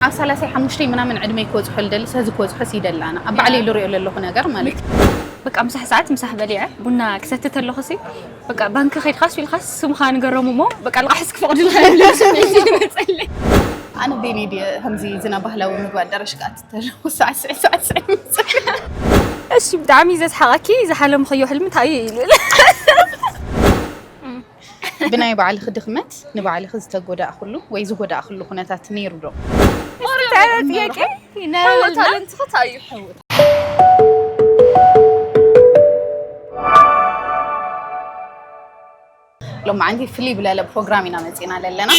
ኣብ ሰላሳ ሓሙሽተ ምናምን ዕድመይ ክበፅሖ ልደሊ ሰዚ ክበፅሖ ሲደላና ኣብ ባዕለይ ልሪኦ ለለኹ ነገር ማለት እዩ። በቃ ምሳሕ ሰዓት ምሳሕ በሊዐ ቡና ክሰቲ ተለኹ ሲ በቃ ባንክ ከይድካስ ኢልካስ ስምካ ንገሮም እሞ በቃ ልቃሕስ ክፈቕዱልካ ይብሉ ስምዒት ይመፀለይ። ኣነ ቤኒ ድየ ከምዚ ዝና ባህላዊ ምግቢ ኣዳራሽ ክኣቲ ተለኹ ሳዕስዕ ሳዕስዕ ይመፅእ። እሺ ብጣዕሚ ዘስሓቐኪ ዝሓለምኽዮ ሕልሚ እንታይ እዩ ይብል። ብናይ ባዕልኺ ድኽመት ንባዕልኺ ዝተጎዳእኽሉ ወይ ዝጎዳእኽሉ ኩነታት ነይሩ ዶ? ጥያቄ ይነበልና። ሎማዓንቲ ፍልይ ብለለ ፕሮግራም ኢና መፂና ለለና።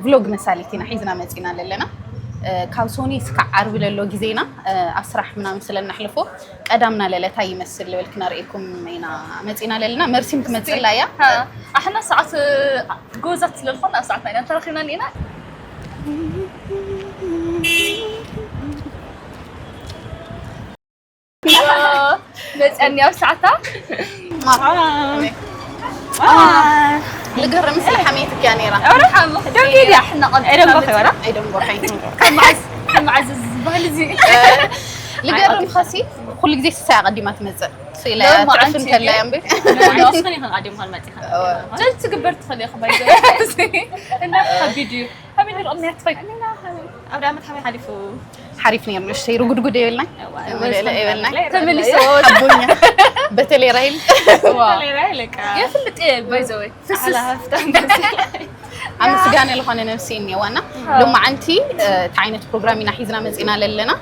ቭሎግ መሳሊት ኢና ሒዝና መፂና ለለና። ካብ ሶኒ እስካዕ ዓርቢ ለሎ ግዜና ኣብ ስራሕ ምናምን ስለነሕልፎ ቀዳምና ለለ ታይ ይመስል ልብል ክነርእየኩም ኢና መፂና ለለና። መርሲም ትመፅላ እያ። ኣሕና ሰዓት ጎዛት ስለልኾን ኣብ ሰዓትና ኢና ተረኺብና እኒና። መፅኣኒ ኣብ ሰዓታ ልገርም ስለ ሓሜትክ እያ ነይራ። ደንጎኺ ወላ? ኣይደንጎኸይ። መዓዝ ዝበሃል እዚ ልገርም ኸሲ ኩሉ ግዜ ስሳይ ኣቐዲማ ትመፅእ። ስኢላ እያ ትዕፍ እንተላ እያ እምበር። ንስኽን ኢኽን ኣዲምኽን መፂኻ ጀጅ ትግበር ትኽእል ኢኻ ባይዘ እና ከቢድ እዩ ከቢድ እዩ ርቕምያ ትፈይ ኣብ ዓመት ሓመይ ሓሊፉ ሓሪፍ ነይሩ። ንእሽተይ ርጉድጉድ የብልናይ። የብልናይ። ተመሊሱ ሓቦኛ። በተለይ ራሂል። የፍልጥ እየ ባይዘ ወይ ኣመስጋነ ዝኾነ ነብሲ እኒአዋና። ሎማዓንቲ እቲ ዓይነት ፕሮግራም ኢና ሒዝና መፂና ለለና።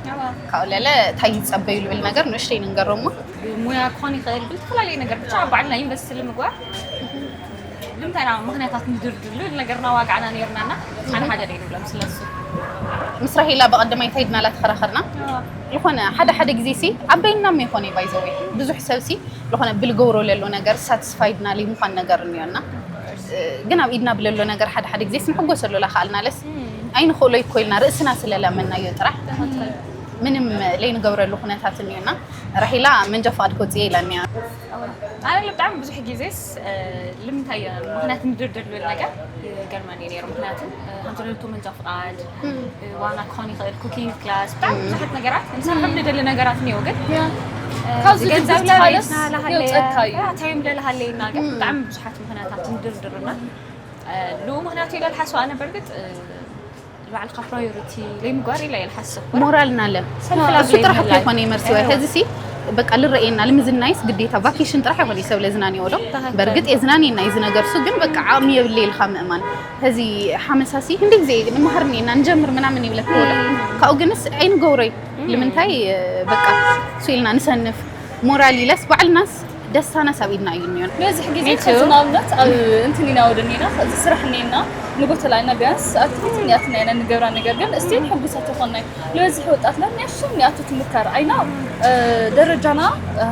ካብኡ ለለ እንታይ ይፀበዩ ልብል ነገር ንእሽተይ ንንገሮሞ። ሙያ ክኾን ይኽእል ብዝተፈላለየ ነገር ብቻ ኣብ ባዕልና ኢንቨስት ንምግባር ልምንታይ ኢና ምኽንያታት ንድርድር ልብል ነገር ናዋጋዕና ነይርናና። ኣነ ሓደ ደይ ንብሎም ስለሱ ምስ ራሂላ ብቐደማይ እንታይ ድናላ ተኸራኸርና። ዝኾነ ሓደ ሓደ ግዜ ሲ ኣበይና ም ይኾነ ባይዘወይ ብዙሕ ሰብ ሲ ዝኾነ ብልገብሮ ለሎ ነገር ሳትስፋይድና ለይምዃን ነገር እኒኦና። ግን ኣብ ኢድና ብለሎ ነገር ሓደ ሓደ ግዜ ስንሕጎሰሉ ላኸኣልና ለስ ኣይንኽእሎ ይኮ ኢልና ርእስና ስለለመናዮ ጥራሕ ምንም ለይንገብረሉ ኩነታት እኒኦና። ራሒላ መንጃ ፍቓድ ክወፅእ ኢላኒያ። ኣነ ብጣዕሚ ብዙሕ ግዜስ ልምንታይ ምክንያት ንድርድር ልብል ነገር ይገርመኒ ነይሩ። ምክንያቱ ከምዝለቱ መንጃ ፍቓድ ዋና ክኾን ይኽእል፣ ኩኪንግ ክላስ፣ ብጣዕሚ ብዙሓት ነገራት ንሰርሖም ንደሊ ነገራት እኒኦ። ግን ካብዚ ገንዘብ ድብርት ሓለስ ለበይትና ለሃለየ የውፀካ እዩ። ታይም ለለሃለየና ግን ብጣዕሚ ብዙሓት ምክንያታት ንድርድርና ልኡ ምክንያቱ ኢለ ልሓስብ ኣነ በርግጥ ባዕልካ ፕራዮሪቲ ለይምግባር ኢለ እየ ልሓስብ። ሞራልና ለ ሰልፍ ላቭ እሱ ጥራሕ ለይምህላይ። ከይኮነ ይመርሲ ወይ እዎ። ሕዚ ሲ በቃ ልረኤና ልምዝናይስ ግዴታ ቫኬሽን ጥራሕ ይኮነ ሰብ ለዝናን ይወዶ ትክክል። በርግጥ የዝናን ይና ይዚ ነገር ሱ ግን በቃ ዓቕሚ የብለ ኢልካ ምእማን ሕዚ ሓመሳሲ እንደ ግዜ ንመሃር ኔና ንጀምር ምናምን ይብለክ ወዶ ካብኡ ግንስ ኣይንገብሮይ ልምንታይ በቃ ሱ ኢልና ንሰንፍ ሞራል ኢለስ ባዕልናስ ደስታናስ ኣብ ኢድና እዩ እኒኦን ነዚ ግዜ ከዚ ንኣብነት ኣብ እንትን ኢና ወደኒና እዚ ስራሕ እኒና ንጎተላ ኢና ቢያንስ ኣትፊት እኒኣትና ኢና ንገብራ ነገር ግን እስቲ ሕጉሳት ይኮናይ ንበዝሕ ወጣትና ናይ ሽም ንኣቱ ትምካር ኣይና ደረጃና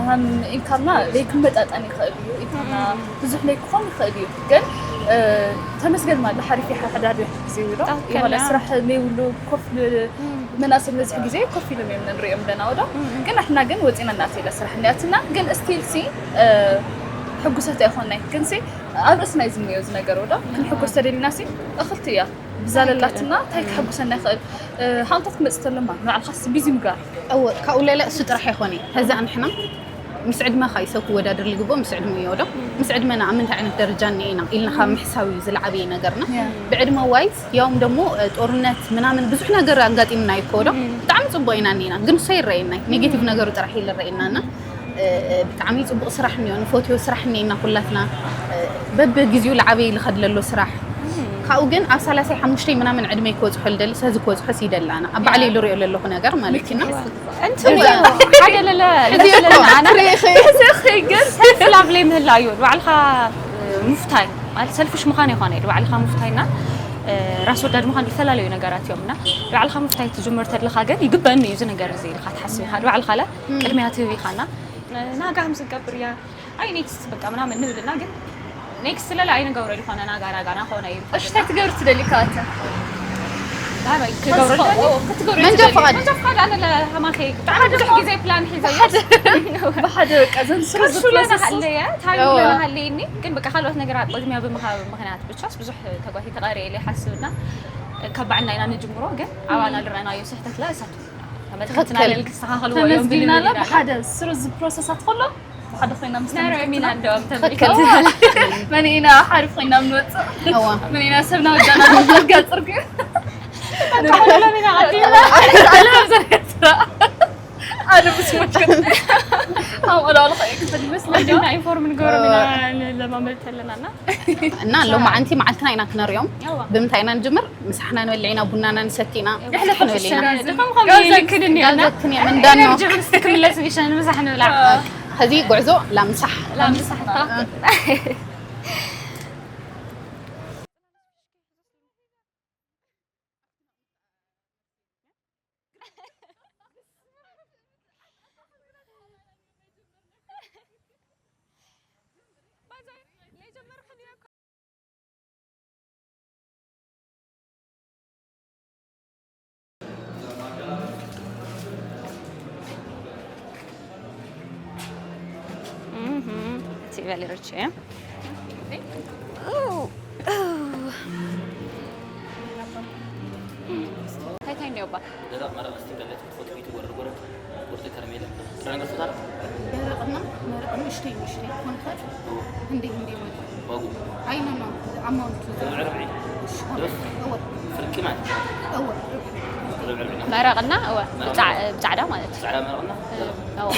ሃም ኢንካምና ለይክመጣጠን ይኽእል እዩ ኢንካምና ብዙሕ ለይክኾን ይኽእል እዩ ግን ተመስገን ማለት ሓሪፍ ይሓዳድ ግዜ ይብሎ የሆነ ስራሕ ለይብሉ ኮፍ መናእሰይ ነዚ ግዜ ኮፍ ኢሎም እዮም ንሪኦም ደና ወዶ ግን ኣሕና ግን ወፂና እናተለ ስራሕ እንዲኣትና ግን ስቲል ሲ ሕጉሳት ኣይኮናይ ግን ሲ ኣብ ርእስና እዩ ዝኒኦ እዚ ነገር ወዶ ክንሕጎስ ተደሊና ሲ እኽልቲ እያ ብዛለላትና እንታይ ክሕጉሰና ይኽእል ሓንታት ክመፅእ ተለማ ንባዕልካስ ቢዚ ምግባር እወ ካብኡ ለለ እሱ ጥራሕ ኣይኮነ ከዚ ኣንሕና ምስ ዕድመኻ እዩ ሰብ ክወዳደር ዝግብኦ ምስ ዕድመ እዩ ዶ ምስ ዕድመና ኣብ ምንታይ ዓይነት ደረጃ እኒኤና ኢልና ካብ ምሕሳብ እዩ ዝለዓበየ ነገርና ብዕድመ ዋይዝ ያውም ደሞ ጦርነት ምናምን ብዙሕ ነገር ኣጋጢምና እዩ ኮዶ ብጣዕሚ ፅቡቅ ኢና እኒኤና ግን እሱ ይረአየና ኔጌቲቭ ነገሩ ጥራሕ እዩ ዝረአየና እና ብጣዕሚ ፅቡቅ ስራሕ እኒኦ ንፎትዮ ስራሕ እኒኤና ኩላትና በብግዚኡ ለዓበይ ልኸድ ለሎ ስራሕ ካብኡ ግን ኣብ ሰላሳ ሓሙሽተ ምናምን ዕድመይ ክበፅሖ ልደሊ ሰዚ ክበፅሖ ሲደላና ኣብ ባዕለይ ልሪኦ ለለኹ ነገር ማለት እዩ እንትን ሓደ ለለ ለስለና ኣነ ግን ሰልፍ ላቭ ለይ ምህላ እዩ ባዕልካ ሙፍታይ ማለት ሰልፍሽ ምዃን ይኾነ ባዕልካ ሙፍታይና ራስ ወዳድ ምዃን ዝተፈላለዩ ነገራት እዮም እና ባዕልካ ሙፍታይ ትጅምር ተድልካ ግን ይግበእኒ እዩ እዚ ነገር እዚ ኢልካ ትሓስብ ኢኻ ባዕልካ ለ ቅድሚያ ትህብ ኢኻና ናጋ ከም ዝገብር እያ ኣይ ኔክስት በቃ ምናምን ንብልና ግን ኔክስት ለለ ኣይንገብሮ ዝኾነ ናጋ ናጋ ናኾነ እዩ እሺ እንታይ ትገብር ትደሊ ካተ ባይ ባይ ክገብሮ ክትገብር መንጃ ፍቓድ መንጃ ፍቃድ ኣነ ለሃማኸይ ብጣዕሚ ብዙሕ ግዜ ፕላን ሒዘ ብሓደ በቃ ዘንስሩ ከሱ ለናሃለየ ታይም ለናሃለየኒ ግን በቃ ካልኦት ነገራት ቅድሚያ ብምሃብ ምክንያት ብቻስ ብዙሕ ተጓሂ ተቃሪየ ኢለ ይሓስብና ካብ ባዕልና ኢና ንጅምሮ፣ ግን ኣባና ዝረኣናዮ ስሕተት ላ እሳት ተመልከትና ትክክል። ለል ክስተኻኸልዎ እዮም ተመስጊና ብልብል ለ ኢላ። ብሓደ ስሩ እዚ ፕሮሰሳት ከሎ ብሓደ ኮይና ምስ ናረ ተመልከትና ሚና እንደውም ትክክል። ተመልከትና። መን ኢና ሓሪፍ ኮይና ምንወፅእ? እዋ። መን ኢና ሰብና ወዳና ንወፅእ? ገፅርግ። ኣንተ ኩሎም ኢና ቀዲምና። ኣለም ዘርገፅራ። ኣነ ምስ መሽከት። ኣብ ኦላኦላ ከእየ ክፈል ይመስለኒ። ኣንተ ኢንፎርም ንገብሮም ኢና ንለማመድ ተለና እና። እና ሎማዓንቲ መዓልትና ኢና ክነሪኦም። እዋ። ብምንታይ ኢና ንጅምር? ምሳሕና ንበልዕ ኢና፣ ቡናና ንሰቲ ኢና። የሕለፈ ምሳሕ ንበልዕ ኢና። ፍሸራ ድኹም ከምኡ ጋብዘት-፣ ይልክድ እኒኦ እና። ጋብዘትክን እየ፣ ምንዳኖ። ነርጅ ምስ ክምለስ ቢሻ ንምሳሕ ንብላዕ። ኦኬ። ሕዚ ጉዕዞ ላምሳሕ። ላምሳሕ። እህ፣ እቲ በሊ ርቼ። እንታይ እንታይ እንዲዮ እባ? ደረቕ መረቕ እስቲ በለት ክትፈትዊ ትጎረድ ጎረድ ቁርጢ ከረሜላ ጥረ ነገር ፍታር ደረቕና መረቕ ንእሽተይ ንእሽተይ ክኾን ይኽእል። እንዴ እንዴ ማለት ዋጉ ኣይ ኖ ኖ ኣማውንቱ ርብዒ ርብዒ እሺ፣ ዶስ እወ። ፍርቂ ማለት እወ። ርብዒ ርብዒ መረቕና እወ። መረቕ። ብጻ-፣ ብጻዕዳ ማለት እዩ። ጻዕዳ መረቕና ደረቕ። እወ።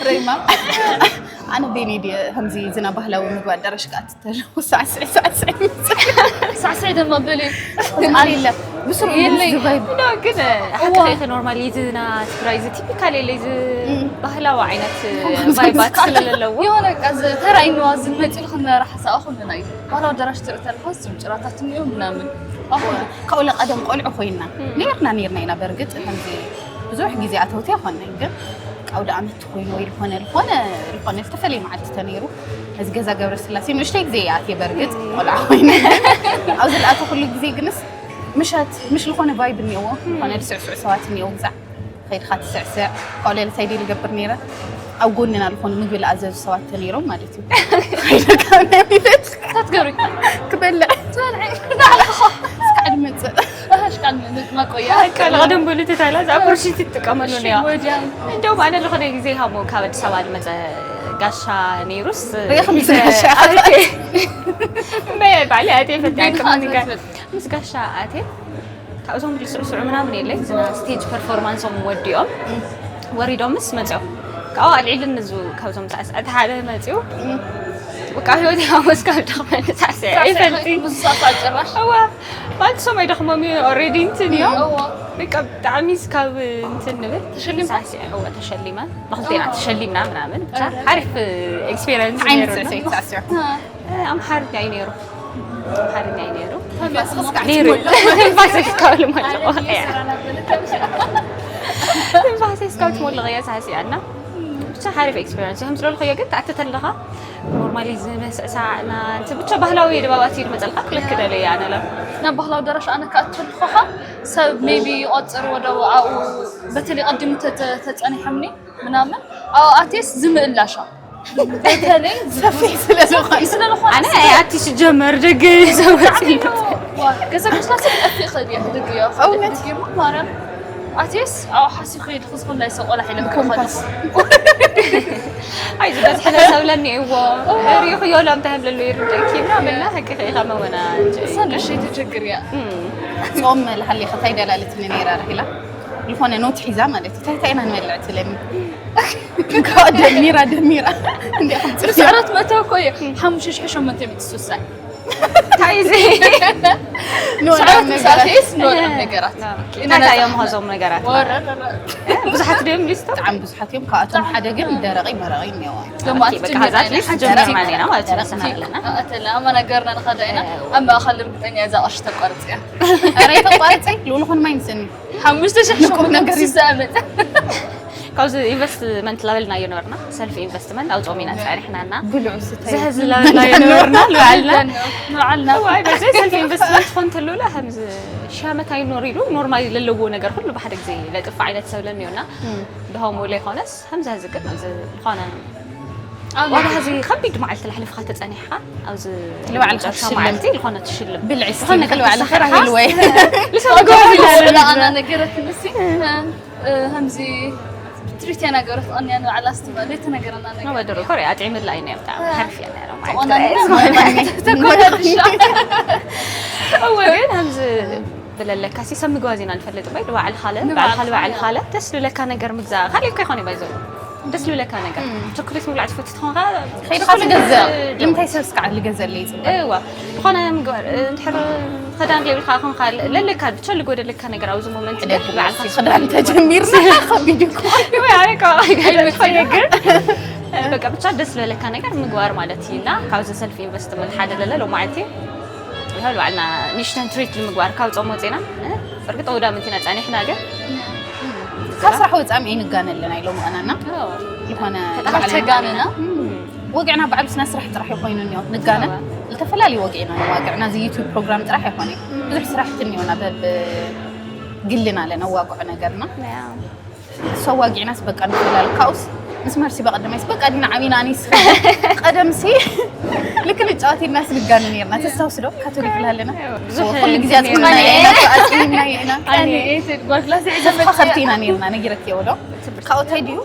ረይማ ኣነ ቤኒ ድየ ከምዚ ዝና ባህላዊ ምግቢ ኣዳራሽ ክኣቲ ተለኹ ሳዕስዒ ሳዕስዒ ሳዕስዒ ድማ በሊ። ግን የለ፣ ብስሩ የለይ። ዝቫይብ። ኖ፣ ግን እዋ። ሓቂ ኸይተ ኖርማል፣ እዚ ና ትግራይ፣ እዚ ቲፒካል የለ፣ እዚ እም። ባህላዊ ዓይነት ከምዚ ቫይባት ዝካ-፣ ስለ ዘለዎ። የሆነ በቃ፣ እዚ ተራይ ነዋ፣ እዚ መፂኡ ልኽን መራሓ ሰኣ ኩልና እዩ። ባህላዊ ኣዳራሽ ትርኢ ተለኻ፣ እዞም ጭራታት እኒኦ ምናምን። ኣኹ። ካብኡ ለቀደም ቆልዑ ኮይና። እም። ነይርና፣ ነይርና ኢና፣ በርግጥ፣ ከምዚ ብዙሕ ግዜ ኣተውቲ ኣይኮነን፣ ግን ኣውደ ኣመት ኮይኑ ወይ ዝኾነ፣ ዝኾነ፣ ዝኾነ ዝተፈለየ መዓልቲ ተነይሩ፣ እዚ ገዛ ገብረስላሴ ንእሽተይ ግዜ እየ ኣትየ፣ በርግጥ፣ ቆልዓ ኮይነ። ኣብዚ ዝኣተኹሉ ግዜ ግንስ፣ ምሸት፣ ምሽ ዝኾነ ቫይብ እኒኦዎ፣ ዝኾነ ዝስዕስዑ ሰባት እኒኦዎ፣ ግዛዕ ኸይድኻ ትስዕስዕ፣ ካብኡ ሌላ እንታይ ድየ ዝገብር ነይረ? ኣብ ጎንና ዝኾኑ ምግቢ ዝኣዘዙ ሰባት ተነይሮም ማለት እዩ። ኸይደ ካብ ናይ ቤት እንታይ ትገብሪ? ክበልዕ። ትበልዒ? ንዓኻ። እስካዕ ድመፅእ። ኣሃ፣ እስካዕ ድመፅእ። ማቆያ። በቃ፣ ቀደም በሉ ተታላ፣ እዛ ኦፖርቹኒቲ ትጥቀመሉ እሺ፣ ነያ። ወዲያ። እንደውም ኣነ ዝኾነ ግዜ ሃሞ ካብ ኣዲስ ኣበባ ዝመፀ ጋሻ ነይሩስ፣ ርኢኽም ሒዘ-፣ ጋሻ። ኣቴ። እምበይ፣ ባዕለይ ኣቴ ፈትያ ግን ክምንገ-፣ ምስ ጋሻ ኣቴ ካብዞም ዝስዕስዑ ምናምን የለይ፣ ዝና ስቴጅ ፐርፎርማንሶም ወዲኦም ወሪዶምስ መፅኦም። ካብኡ ኣልዒልን ንዙ ካብዞም ሳዕስዐት ሓደ መፅኡ። በቃ ህይወት ሃሞስ ካብ ደኽመ ንሳዕስዐ ሳዕስዐ ኣይፈልጥን። ብዙ ሳዕስዐ ጭራሽ። እዋ፣ ማለት ሶም ኣይደኽሞም እዩ፣ ኦልሬዲ እንትን እዮም። እዋ። በቃ ብጣዕሚ ካብ እንትን ንብል። ተሸሊምካ? ሳዕስዐ፣ እዋ፣ ተሸሊመ። መኽልቴና እዋ። ተሸሊምና ምናምን። ብቻ ኣረ። ሓሪፍ ኤክስፔሪየንስ ዓይነት ነይሩና። ሳዕስዒ ሳዕስዑ? እ፣ ኣምሓርኛ እዩ ነይሩ። ኣምሓርኛ እዩ ነይሩ። ትንፋስ እስካብ ነይሩ። ትመልእ። ትንፋስ እስካብ ልመልእ። ኣረ፣ እያ። ሰራና በለ፣ ትንፋስ እስካብ ትመልእ እያ ሳዕሲዓና። ብቻ ሓሪፍ ኤክስፔሪየንስ እዩ። ከም ዝበልኩዮ ግን፣ ትኣቲ ተለኻ ኖርማሊ ዝምስዕሳዕና፣ እንትን ብቻ ባህላዊ ድባባት እዩ ዝመፀልካ፣ ክልክ ደለ እያ ኣነ ለ። ናብ ባህላዊ ኣዳራሽ ኣነ ክኣቱ ከለኹ ኸዓ ሰብ ሜቢ ይቆፅር ወደ ኣብኡ በተለይ ቀዲሙ ተተ-፣ ተፀኒሖምኒ ምናምን ኣብኡ ኣትየስ ዝምእላሻ በተለይ ሰፊሕ ስለ ዝኾነ። ሰፊሕ ስለ ዝኾነ ኣነ ኣቲ ስጀመር ደገ ብጣዕሚ ሰበፂ እዩ። ዋ፣ ገዛ ክስላሰ ክጠፍእ ይኽእል እየ፣ ደገ እየ። እውነት? ደገ እሞ ማርያም ኣትየስ ኣብኡ ሓሲኹ ይድኹ ዝኾን ናይ ሰብ ቆላሕ ኢለ ኮምፓስ። ኣይ፣ ዝበዝሐ ሰብ ለኒ እዎ። ሪኢኽዮ ሎም እንታይ ብለሉ ይርደኪ ምናምን፣ ሕቂ ኸኢኻ መወና። እሳ ንእሽተይ ትችግር እያ። እም። ጾም ልሃሊ ኸታይ ደላልትኒ ነይራ ርሂላ። ዝኾነ ኖት ሒዛ ማለት እዩ። እንታይ እንታይ ኢና ንበልዕ ትለኒ። እንኳ ደሚራ፣ ደሚራ። እንዲያ ከም ጽሑፍ። ስዕረት መእተዊ እኮ እዩ። ሓሙሽተ ሽሕ ሸሞንተ ሚእቲ ስሳይ። እንታይ እዚ? ንወልዖም ስዕረት ነገራት። ምሳሌስ ንወልዖም ነገራት። ኦኬ። እንታይ እዮም ኸዞም ነገራት? ወረ፣ ወረ። እ፣ ብዙሓት ድዮም ሊስቶ? ብጣዕሚ ብዙሓት እዮም። ካብኣቶም ሓደ ግን ደረቐይ መረቐይ እኒአዋ። ሎማት ኦኬ፣ በቃ፣ ትጅምር ዛት ሊስት ዓይነት ጀመርና ሓንቲ ኢና ማለት ደረቕ ነው፣ ሰናለና። ኣእተላ፣ ኣማ ነገርና ንኸዳ ኢና። እ፣ ኣብ ማእኸል ርግጠኛ እዛ ቐሽ ተቋርጽ እያ። ኧረ፣ ኣይተቋርጺ፣ ልኡል ኹን ማይ ንስኒ። ሓሙሽተ ሽሕ ንቁም ነገር እዩ። ስሳ መጠ። ካብዚ ኢንቨስትመንት ላበልናዮ ነበርና፣ ሰልፊ ኢንቨስትመንት ኣውፅኦም ኢና ጸኒሕናና። ብልዑ ስታይ። ዝህዚ ላበልናዮ ነበርና፣ ልበዓልና። ንበዓልና። እዋይ፣ በዚ ሰልፊ ኢንቨስትመንት ኾን ተሎ ላ፣ ከምዚ ሺህ ዓመት ኣይኖር ኢሉ፣ ኖርማሊ ለለዎ ነገር ሁሉ ብሓደ ግዜ ለጥፍ ዓይነት ሰብ ለኒዮና። እም። ድሆም ለይኾነስ፣ ከምዚ ህዚ ግን፣ እዚ ዝኾነ ዋላ ሕዚ ከቢድ መዓልቲ ለሕልፍካ ተጸኒሕካ ኣብዚ ንባዕልካ መጨረሻ ትሽለም። መዓልቲ ዝኾነ ትሽልም። ብልዒ እስኪ ዝኾነ ንባዕልካ ክትስሕሓስ ራሄል ወይ። ልሰ ኣነ ነገረትኒ እሲ ከምዚ ትሪት እያ ነገረት ኣንያ ንባዕላ ስትባል ተነገረና ነገር ነው ወደሮ ኮሪ ኣጥዒምላ እዩ ነብታ ሓርፍ እያ ነሮ ተቆናኒና ተቆናኒና እወ ግን ከምዚ ብለለካ ሲ ሰብ ምግባዝ ኢና ንፈልጥ ባይ ንባዕልካ ለ ንባዕልካ ንባዕልካ ለ ደስ ልለካ ነገር ምግዛ ካልእ እኮ ይኾን ይባይዞ ደስ ልብለካ ነገር ቸኮሌት ምብላዕ ትፈቱ ትኾንካ ኸይድካ ትገዝእ። ንምንታይ ሰብ እስካዕ ልገዘለይ ይፅበ እዋ ዝኾነ ምግባር እንድሕር ኸዳን ዘይብልካ ኾንካ ለለካ ብቻ ልጎደለካ ነገር ኣብዚ ሞመንት ግን በዓልካ ክዳን ተጀሚርና ከቢድ እኮ ወይ ኣረቃ ግን በቃ ብቻ ደስ ዝበለካ ነገር ምግባር ማለት እዩ እና ካብዚ ሰልፍ ኢንቨስትመንት ሓደ ለለ ሎማዓንቲ ይኸል ባዕልና ንሽተን ትሪት ንምግባር ካብ ጾም ወፂና እርግጥ ወዳምንቲና ፃኒሕና ግን ካብ ስራሕ ወፃም ይንጋነለን ኣይሎም ቀናና ዝኾነ ተጋነና ወግዕና ባዕሉ ስና ስራሕ ጥራሕ ይኮይኑ እኒኦ ንጋነ ዝተፈላለዩ ወግዕና ነዋግዕና እዚ ዩቱብ ፕሮግራም ጥራሕ ይኮነ ብዙሕ ስራሕቲ እኒኦና በብ ግልና ለነዋግዖ ነገርና እሱ ኣዋጊዕናስ በቃ ንፍላል ካብኡስ ምስ መርሲ በቀደማይስ በቃ ዲና ዓቢና ኣኒስ ቀደምሲ ልክ ንጫወት ኢልናስ ንጋነ ነርና ተስታውስ ዶ ካቶሊክ ላለና ብዙሕ ኩሉ ግዜ ኣጽምና የና ኣጽምና የና ጓድላ ዘፍካ ከብቲና ነርና ነጊረክ የወዶ ካብኡ ታይ ድዩ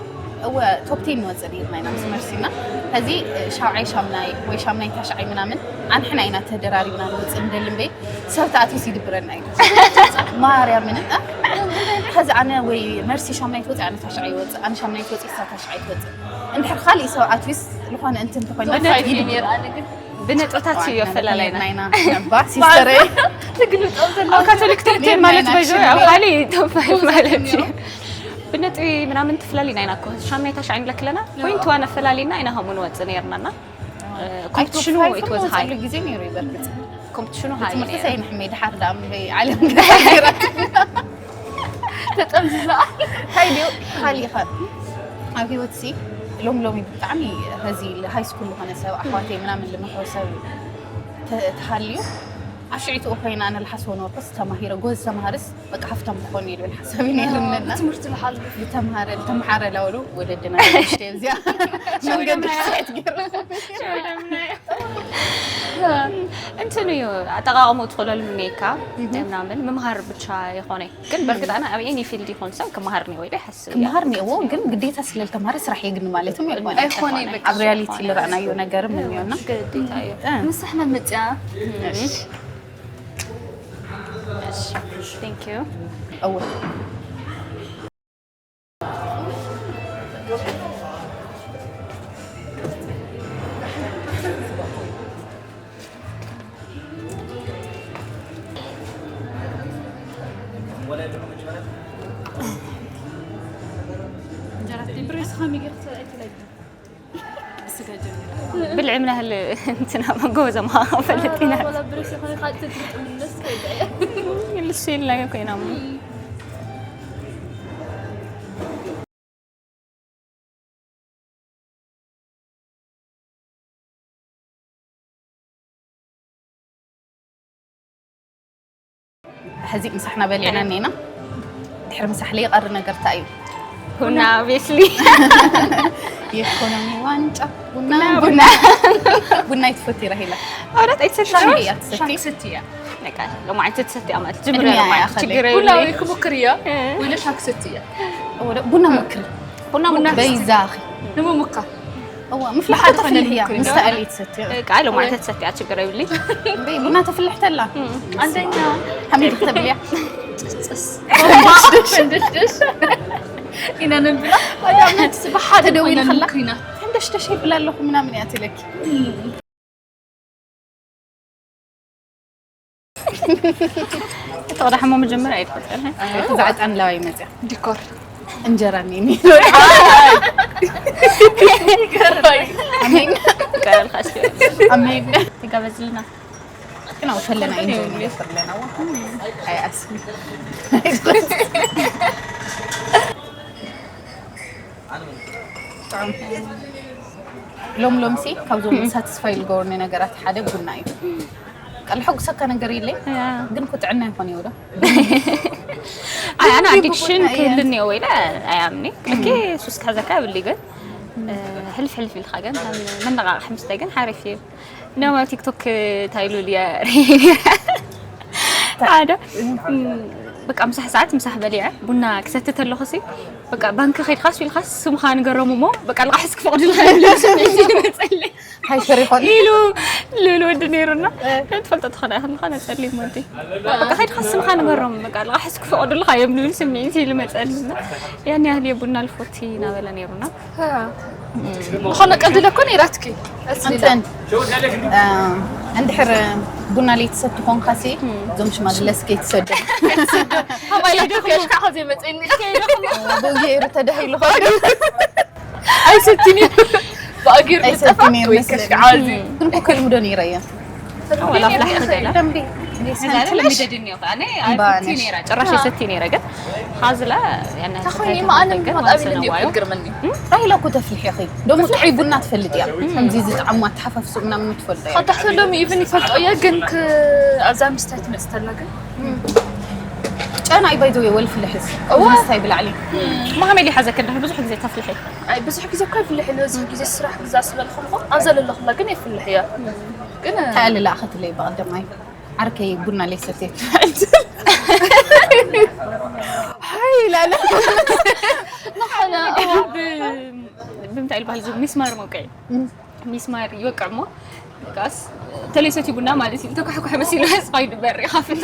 እወ ቶፕቴን ንወፅእ ነርና ኢና ምስ መርሲና ከዚ ሻብዓይ ሻምናይ ወይ ሻምናይ ታሽዓይ ምናምን ኣንሕና ኢና ተደራሪብና ንወፅእ ንደሊ እምበይ ሰብ ተኣትዩስ ይድብረና እዩ ማርያምን ከዚ ኣነ ወይ መርሲ ሻምናይ ትወፅእ ኣነ ታሽዓይ ይወፅእ ኣነ ሻምናይ ትወፅእ እሳ ታሽዓይ ትወፅእ እንድሕር ካሊእ ሰብ ኣትዩስ ዝኾነ እንትን ተኮይና ብነጥብታት እዩ ኣፈላላይና ናይና ነባ ሲስተረይ ትግልጦም ዘለዉ ኣብ ካቶሊክ ትምህርቲ ማለት በይዞ ኣብ ካሊእ ቶፋይ ማለት እዩ ብነጥቢ ምናምን ትፍላሊና ኢና እኮ ሻምናይ ታሽዓይ ንብለክ ኣለና ፖይንት ዋን ኣፈላሊና ኢና ከምኡ ንወፅእ ነርናና ኮምፒቲሽኑ it was high ግዜ ነይሩ ይበርግጽ ኮምፒቲሽኑ high ትምህርቲ ነይሩ። ሳይንሕ ሜዳ ሓር ዳም በይ ዓለም ተጠምዝዛ እንታይ ድዩ ካሊኻ ኣብ ህይወት ሲ ሎም ሎሚ ብጣዕሚ ሀዚ ሃይ ስኩል ዝኾነ ሰብ ኣሕዋተይ ምናምን ልምሕሮ ሰብ ተ- ተሃልዩ ኣሽዒትኡ ኮይና ኣነ ልሓስቦ ነበርኩስ ተማሂረ ጎዝ ተማሃርስ በቃ ሃፍታም ክኾን እዩ ልብል ሓሳብ እዩ ነይርና ትምህርቲ ልሓሉ ዝተምሃረ ዝተምሓረ ላውሉ ወለድና ሽተ እዚኣ መንገዲ ክሳየት ገይሩ እንትን እዩ ኣጠቃቀሙ ትኽእለሉ ሜካ ምናምን ምምሃር ብቻ ይኾነ ግን በርግጥ ኣነ ኣብ ኤኒ ፊልድ ይኾን ሰብ ክመሃር ኒወ ኢለ ይሓስብ እየ። ክመሃር ኒዎ ግን ግዴታ ስለልተማረ ስራሕ የግኒ ማለትም የኮነ ኣይኮነ በቃ ኣብ ሪያሊቲ ዝረኣናዮ ነገርም እኒኦና ግዴታ እዩ። ምሳሕና መፅያ Thank you. እወ ብልዒ ምን ያህል እንትና ጎበዝ ምዃንካ ፈልጥ ኢና ንሱ ኢልና ኮይና ሕዚ ምሳሕና በሊዕና እኒና ድሕሪ ምሳሕ ለይቐሪ ነገር እንታይ እዩ ቡና ቤስሊ የኮኖሚ ዋንጫ ቡና ቡና ቡና ይትፈቲ ራሂላ ኣውራት ኣይትሰቲ ሻሂ እያ ትሰቲ ትሰቲ እያ ሎማዓንቲ ትሰቲ ኣማት ጅምር ሎማዓንቲ ችግር የብለይ ክሙክር እያ ወለ ሻክ ሰቲ እያ ቡና ሙክሪ ቡና ሙክሪ በይዛኺ ንምሙካ እዋ ምፍላሕ ሓደ ትፍልሕ እያ ምስ ተኣልየ ትሰትዮ ቃል ማለት ተሰትያ ችግር የብልኝ እንዴ ቡና ተፍልሕ ተላ አንደኛ ሐሚድ ተብልያ ኢና ነብላ ብሓደ ደዊልክላ ሕንደሽደሽ ይብላ ኣለኹ ምናምን እያ ትለኪ ተወዳ ሕሞ መጀመርያ ኣይትፈልጠን እዛ ዕጣን ለባይ መፅያ ዲኮር እንጀራ ኔኒ ኣሜን ይቀረልካ እስኪ ኣሜን ትጋበዝልና ግን ኣው ፈለና ኢንጆይ ንገብር ኣለና ኣይኣስሚ ሎም ሎም ሲ ካብዞም ሳቲስፋይ ዝገብሩኒ ነገራት ሓደ ቡና እዩ ቀልሐጉሰካ ነገር የለይ ግን ኩጥዕና ይኾን ይውዶ ኣነ ኣዲክሽን ክህልኒ እየ ወይለ ኣያምኒ ልኬ ሱስ ክሕዘካ የብሊ ግን ሕልፍ ሕልፍ ኢልካ ግን ከም መነቓቕሒ ምስታይ ግን ሓሪፍ እዩ። እንደውም ኣብ ቲክቶክ እንታይ ኢሉ ልየ ሓደ በቃ ምሳሕ ሰዓት ምሳሕ በሊዐ ቡና ክሰቲ ተለኹ ሲ በቃ ባንክ ከይድካስ ኢልካስ ስምኻ ንገሮም እሞ በቃ ልቓሕስ ክፈቕዱልካ ዝብል ስምዒት እዩ ዝመፀለይ። ሃይፐር ይኾን ኢሉ ልብል ወዲ ነይሩና ትፈልጦ ትኾና ኢኹም ዝኾነ ፀሊም ወዲ በቃ ከይድካ ስምካ ንገሮም በቃ ልቓሕስ ክፈቕዱልካ እዮም ንብል ስምዒት ኢሉ መፀልና ያን ያህል የቡና ልፎቲ እናበለ ነይሩና ዝኾነ ቀልዲ ለኮ ነይራትኪ እንተን እንድሕር ቡና ለይትሰቲ ኮንካሲ እዞም ሽማግለስ ከይትሰዱ ሃማይ ለደኩ ከሽካ ከዚ መፀኒ ብኡ ገይሩ ተዳሂሉ ኣይሰትኒ ብኣጊር ኣይሰቲ ነይሩ መስለኒ ግን ኮ ከልምዶ ነይረ እየ ወላ ፍላሕ ገለ ደንቢ ጭራሽ ሰቲ ነይረ ግን ሀዝላ ተኾይኒ ማኣነ ምጥማጣ ኢለ ይቅርምኒ ራሂላ እኮ ተፍልሒ ኢኺ ደሞ ጥዑይ ቡና ትፈልጥ እያ ከምዚ ዝጣዕሙ ኣተሓፋፍሱ ምናምን ትፈልጦ እያ ካብ ታሕቲ ኣለዉ ኢቭን ይፈልጦ እየ ግን ኣብዛ ምስታይ ትመፅእ ተላ ግን ጨና እዩ ባይዘው ወልፍልሕስ ምስታይ ብላዕሊ ማሃመድ ይሓዘክ እንድሕር ብዙሕ ግዜ ተፍልሒ ኣይ ብዙሕ ግዜ እኮ ይፍልሕ ኢለ ብዙሕ ግዜ ስራሕ ግዛ ስለልኹ እኮ ኣብዛ ዘለኹላ ግን የፍልሕ እያ ግን እንታይ ኣለ ለኣኸትለይ ብቐደማይ ዓርከይ ቡና ለይሰተየት ትበዕል ሓይ ኢላለ ንኾነ ብምንታይ ይበሃል እዚ ሚስማር መውቅዒ ሚስማር ይወቅዕ እሞ ቃስ ተለይሰቲ ቡና ማለት እዩ ተኳሕኳሕ መሲሉ ስኻ ይድበር ይኻፍት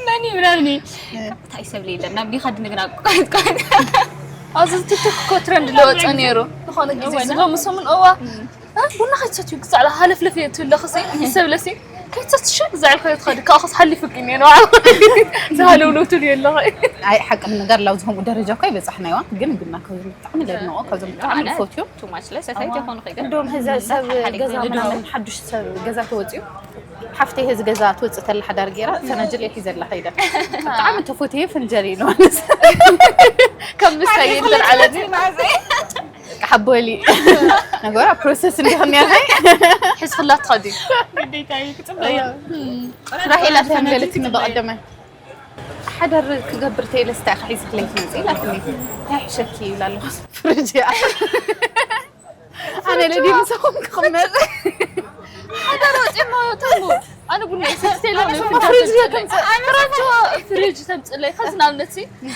መን ምናምን እንታይ ሰብ ለየለን ናብ ዲኻ ድንግና ቋንቋን ኣብዚ ቲክቶክ እኮ ትረንድ ለወፀ ነይሩ ዝኾነ ግዜ ዝሎ ምሰሙን እዋ ቡና ከይትሰትዩ ግዛዕ ሃለፍለፍ እየ ትብለኽሲ ሰብለሲ ከይትሰትሽ ግዛዕ ኢልካ ትኸዲ ካብኸስ ሓሊፉኪ እኒአ ንባዕሉ ዝሃለውለው ትብልዮ ኣለኸ ኣይ ሓቂ ንምጋር ላው ዝኸምኡ ደረጃ እኳ ይበፃሕናይዋ ግን ቡና ካብዞም ብጣዕሚ ለድንቆ ካብዞም ብጣዕሚ ዝፈትዮም ቱማች ለሰታይት ይኾኑ ከይደ እንደውም ህዚ ሰብ ገዛ ምናምን ሓዱሽ ሰብ ገዛ ተወፅዩ ሓፍተይ ህዚ ገዛ ትወፅእ ተላ ሓዳር ገይራ ፈናጅል እየ ሒዘላ ከይደ ብጣዕሚ ተፈትየ ፈንጀል እዩ ንማንስ ከም ምሳይ እንትን ዓለኒ ሓቦሊ ነገራ ፕሮሰስ እንዲኸም ያልሃይ ሕዝፍላ ትኸዲ ግዴታ እዩ ክፅበያ ራሄላ ተንገለትኒ በቐደመ ሓደር ክገብር ተይለስታ ኢኻ ሒዝክለይ ትመፅእ ኢላትኒ እንታይ ሕሸኪ ይብላ ኣለኹ ፍርጅ እያ ኣነ ለዲ ምሳኹም ክቕመጥ ሓደ ወፂሞ ተሙ ኣነ ቡና ይሰትተይ ሎ ፍርጅ ከምፅእ ፍርጅ ተምፅለይ ከዚ ንኣብነት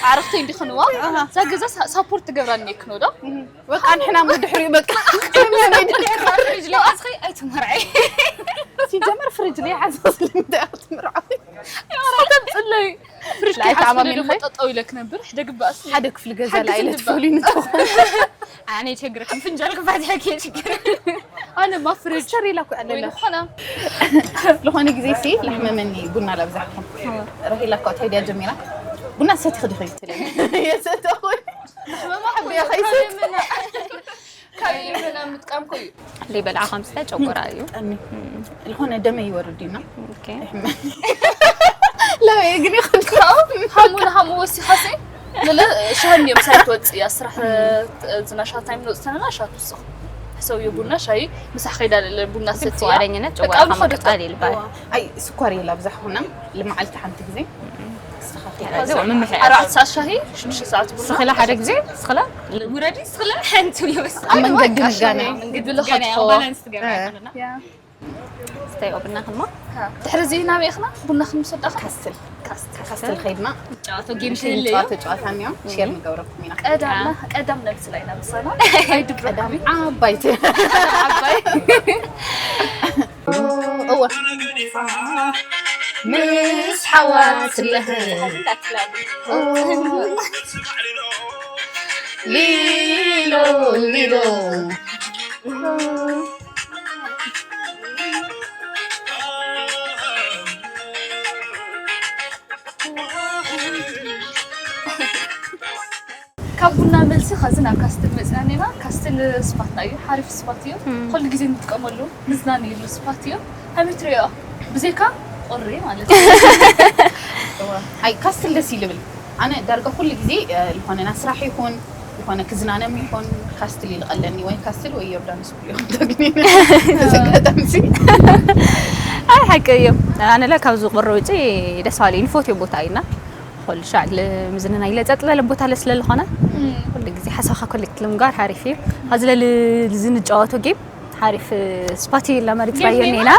ዓረኽተይ እንዲኽንዋ እዛ ገዛ ሳፖርት ትገብራኒ ክኖ ዶ በቃ ንሕና ሞ ድሕሪኡ በቃ ሪጅ ለ ኣስኸይ ኣይትመርዐይ ሲጀመር ፍርጅ ለይ ሓዘ ስለምንታይ ክትምርዖ ተምፅለይ ፍርጅ ላይት ሓስበ ዓማሚል ደግሞ ኸይ? ጠጠው ኢለ ክነብር ሕደግባእስ ሓደ ክፍሊ ገዛ ሓንቲ ላይለ ክንድባ። ትፈልዩ ንትኾን ኣነ ቸግረክም ፍንጃል ክፋትሐኪ ችግር ኣነ ማ ፍርጅ ሸር ኢላ እኮ ኣለላ ወይ ዝኾነ ዝኾነ ግዜ ሲ ለሕመመኒ ቡና ላብዛሕኩም ረሂላ እኮ እንታይ ድያ ጀሚራ ቡና ሰቲ ክዲ ኸይትለ የሰተኹ ሕበያ ኸይሰጥ ካብ ምና ምጥቃም ኮዩ ዘይበልዓ ከምስተ ጨጎራ እዩ ጠሚ ዝኾነ ደመ ይወርድ ዲና ኦኬ ለበየ ግን ይኸድካ ሃሙ ንሃሙ ወሲኻሲ ንለ ሻሂ እዮም ሳይ ትወፅእ እያ ስራሕ ዝና ሻት ታይም ንወፅእ ተለና ሻት ውስኽ ሕሰብዮ ቡና ሻሂ ምሳሕ ከይዳ ለለ ቡና ሰቲ እያ ፍቃደኝነት ጨጎራ ካብ ምቕጻል ይልባል ኣይ ስኳር የላ ብዛሕ ኹና ልመዓልቲ ሓንቲ ግዜ ምምሕያ ኣርባዕተ ሰዓት ሻሂ ሽዱሽተ ሰዓት ቡና ስኽላ ሓደ ግዜ ስኽላ ውረዲ ስኽላ ሓንቲ ይወስ ኣብ መንገዲ ንጋነ ግድልኸትፎ ባላንስ ትገብራ ኣለና እ። ያ ስታይ ኦብና ክንማ ድሕሪ እዚ ናበይ ኢኽና ቡና ክንምሰዳኻ ካስትል ካስትል ኸይድና ጨዋቶ ጌም ትህል ጨዋታ ጨዋታ እዮም ሼር ንገብረኩም ኢና ቀዳምና ቀዳም ነብስላ ኢና ምሳና ኣይድብረኩም ዓባይቲ ዓባይ እወ ምስ ሓዋ ስለህ ሊሎ ሊሎ ካብ ቡና መልሲ ኸዚ ናብ ካስትል መፅና ኔና ካስትል ስፓት እዩ ሓሪፍ ስፓት እዩ ኩሉ ግዜ ንጥቀመሉ ንዝናነየሉ ስፓት እዩ ከመይ ትሪኦ ብዘይካ ቁሪ ማለት እዩ ኣይ ካስትል ደስ ይልብል ኣነ ዳርጋ ኩሉ ግዜ ዝኾነ ና ስራሕ ይኹን ዝኾነ ክዝናነም ይኹን ካስትል ይልቐለኒ ወይ ካስትል ወይ ዮርዳኖስ ብዮም ተግኒ ተዘጋጣምሲ ኣይ ሓቂ እዮም ኣነ ለ ካብዚ ቁሪ ውጪ ደስ ባለ ንፎትዮ ቦታ እዩና ኩሉ ሻዕ ምዝንና ኢለ ጸጥ ዝበለ ቦታ ለ ስለዝኾነ ኩሉ ግዜ ሓሳብካ ኮሌክት ንምግባር ሓሪፍ እዩ። ኣብዚ ለሊ ዝንጫወቶ ጌም ሓሪፍ ስፓት እዩ ኢልና መሪጽናዮ ኔና።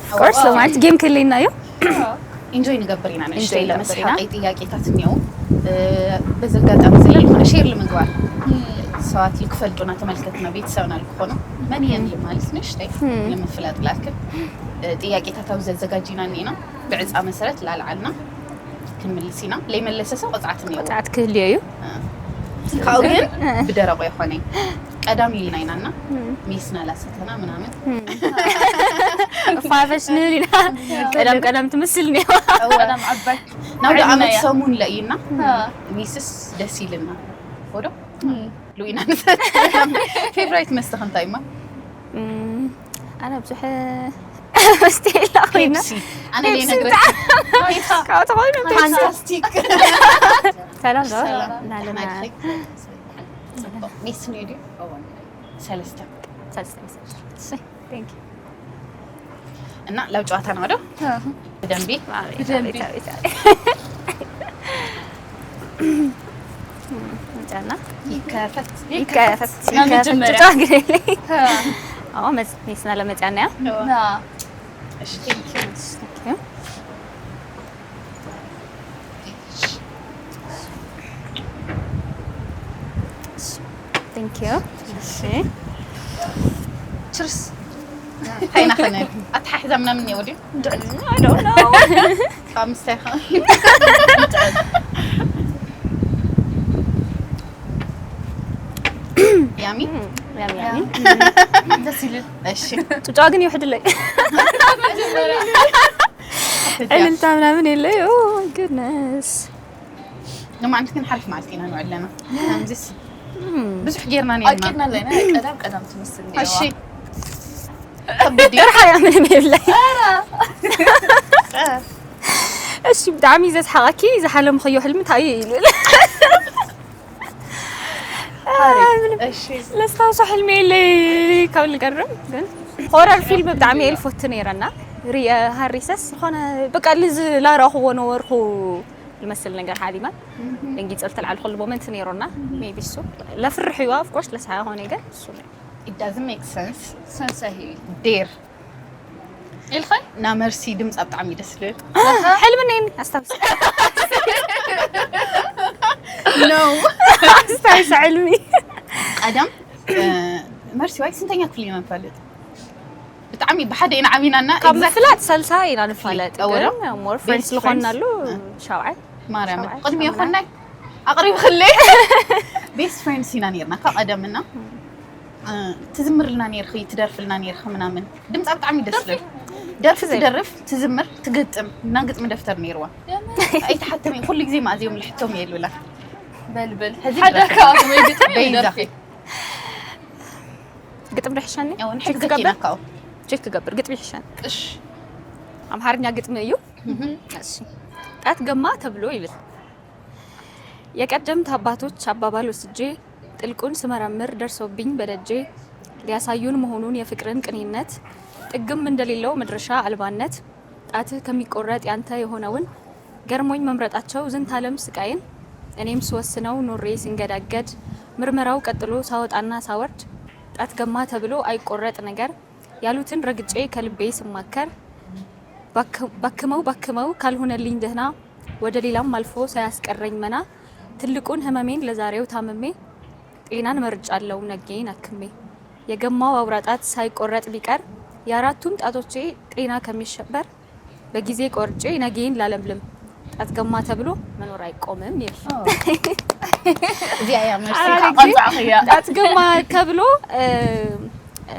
ኦፍኮርስ ማለት ጌም ክህልየና እዩ። ኢንጆይ ንገብር ኢና። ንእሽተይ ኢለ መስሓቀይ ጥያቄታት እኒአው። በዚ ኣጋጣሚ እዚ ለልኾነ ሼር ንምግባር ሰባት ልክፈልጡና ተመልከትና ቤተሰብና ልክኾኑ መን እየን ማለት ንእሽተይ ንምፍላጥ ላክል ጥያቄታት ኣብዚ ኣዘጋጂና እኒና ብዕፃ መሰረት ላልዓልና ክንምልስ ኢና። ለይመለሰ ሰብ ቅፅዓት እኒኦ። ቅፅዓት ክህልዮ እዩ። ካብኡ ግን ብደረቆ ይኾነ ቀዳም ኢልና ኢና እና ሜስና ላሰተና ምናምን ፋፈሽ ንብል ኢና። ቀዳም ቀዳም ትመስል እኒኦ። ናብ ዓመት ሰሙን ለኢና ሜስስ ደስ ኢልና ወዶ ሉኢና ንሰተ። ፌቨራይት መስተኽ እንታይ እማ? ኣነ ብዙሕ መስተ የላ ኮይና ፔፕሲ። ኣነ ለይ ነግረክ ካብኡ ተኾይኑ ፋንታስቲክ። ሰላም ዶ ሰላም። ናለና ሜስ ኔዲ ሰለስተ ሰለስተ መሰለኝ። እሺ፣ thank you። እና ላብ ጨዋታ ነው ዶ ብደንቢ ብደንቢ። መጫና ይከፈት ይከፈት ናብ መጀመሪያ። ጫ ግሬለይ። አዎ መስ- ሜስና ለመጫና ያ እሺ Thank you። Thank you። እሺ ችርስ። ታይ ናኸነ ኣተሓሕዛ ምናምን እኒኦ ድዩ I don't know። ካብ ምስታይ ኸ ያሚ ያሚ ያሚ። ደስ ይብል። እሺ ጭጫ ግን ይውሕድለይ። ዕልልታ ምናምን የለይ። Oh my goodness። ንማዓንቲ ግን ሓሪፍ መዓልቲ ኢና ንውዕል ኣለና ከምዚስ ብዙሕ ጌርና ነርና ኣቂድና ኣለና። ቀዳም ቀዳም ትመስል። እሺ ከቢድ እዩ ሓያ ምንም የብለይ። እሺ ብጣዕሚ ዘስሓቃኪ ዝሓለምኽዮ ሕልሚ እንታይ እዩ ይብል። እሺ ለስታውሶ ሕልሚ የለይ ካብ ልገርም ግን ሆረር ፊልም ብጣዕሚ እየ ልፈቱ ነይረና ሪየ ሃሪሰስ ዝኾነ በቃ ልዚ ላረኽዎ ነበርኩ ልመስል ነገር ሓሊማ ደንጊፀ ልተልዓልኩሉ ሞመንት ነይሮና ሜቢ እሱ ለፍርሕ እዩ ኦፍኮርስ ለስሓ ኾነ ግን እሱ ነው it doesn't make sense ሰንሰሂ dare ኢልኸ ና መርሲ ድምፃ ብጣዕሚ ደስ ልብል ሕልሚ ነይኒ ኣስታውስ no ኣስታውስ ሕልሚ ቀደም መርሲ ዋይ ስንተኛ ክፍሊ ኢና ንፈልጥ ብጣዕሚ ብሓደ ኢና ዓቢናና ካብ exact- ምፍላጥ ሰልሳ ኢና ንፋለጥ እወ። ግን ሞር ፍሬንድስ Best ዝኾናሉ friends። ሻውዓይ ማርያም ሻውዓይ ቅድሚ ሻምናይ። ይኾናይ ኣቕሪብክለይ ቤስት ፍሬንድስ ኢና ነርና ካብ ቀደምና እ፣ ትዝምርልና ነርኺ ትደርፍልና ነርኺ ምናምን ድምፃ ብጣዕሚ ደስ ልብል ደርፊ ትደርፍ ትዝምር ትግጥም እና ግጥሚ ደፍተር ነይርዋ ኣይተሓተመ ኩሉ ግዜ ማእዚኦም ልሕቶም የልብላ በልበል ሕዚ ሓደ ድረፍ። ካብ ወይ ግጥሚ በይዛ ይደርፊ ግጥም ዶ ይሕሸኒ ያው ቼክ ንሕግዘኪ ትገብር ኢና ካብኡ ቼክ ትገብር ግጥም ይሕሸኒ እሺ ኣምሓርኛ ግጥሚ እዩ እሺ ጣት ገማ ተብሎ ይብል የቀደምት አባቶች አባባል ወስጄ ጥልቁን ስመረምር ደርሶብኝ በደጄ ሊያሳዩን መሆኑን የፍቅርን ቅንነት ጥግም እንደሌለው መድረሻ አልባነት ጣትህ ከሚቆረጥ ያንተ የሆነውን ገርሞኝ መምረጣቸው ዝንታለም ስቃይን እኔም ስወስነው ኖሬ ስንገዳገድ ምርመራው ቀጥሎ ሳወጣና ሳወርድ ጣት ገማ ተብሎ አይቆረጥ ነገር ያሉትን ረግጬ ከልቤ ስማከር ባክ- ባክመው ባክመው ካልሆነልኝ ደህና ወደ ሌላም አልፎ ሳያስቀረኝ መና ትልቁን ህመሜን ለዛሬው ታምሜ ጤናን መርጫለው ነጌን አክሜ የገማው አውራ ጣት ሳይቆረጥ ቢቀር የአራቱም ጣቶቼ ጤና ከሚሸበር በጊዜ ቆርጬ ነጌን ላለምልም ጣት ገማ ተብሎ መኖር አይቆምም ይል እዚኣ እያ መርሲ ሓደ ካብ ግዜ ቀንጻዕኽያ ጣት ገማ ተብሎ እ፣ እ፣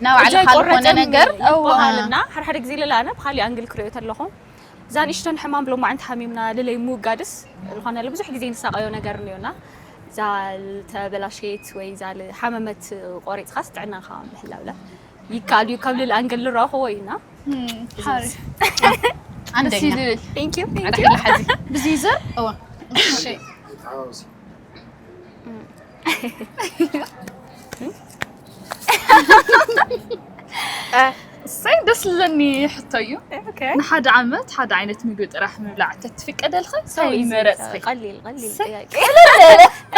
ናብ እጃ ባዕልኻ ዝኾነ ኣይቆረጥን ነገር ይበሃል እና ሓደ ሓደ ግዜ ልላ ኣነ ብካሊእ ኣንግል ክሪኦ ተለኹ እዛ ንእሽተን ሕማም ብሎማዓንቲ ሓሚምና ልለይ ምውጋድስ ዝኾነ ብዙሕ ግዜ ንሳቀዮ ነገር እኒኦና እዛ ዝተበላሸየት ወይ እዛ ሓመመት ቆሪፅካስ ጥዕናኻ ምሕላውላ ይከኣል እዩ ካብ ልል ኣንግል ንረኽቦ ኢና ሓሪፍ አንደኛ ይብል Thank you, thank you. ኣድሕላ ሓዚ ብዚዘር እዋ እሺ ሳይ ደስ ዝለኒ ሕቶ እዩ። ኦኬ ንሓደ ዓመት ሓደ ዓይነት ምግቢ ጥራሕ ምብላዕ ተትፍቀደልካ እንታይ ኢዚ መረጽ? ቀሊል ቀሊል ሰ- ጥያቄ።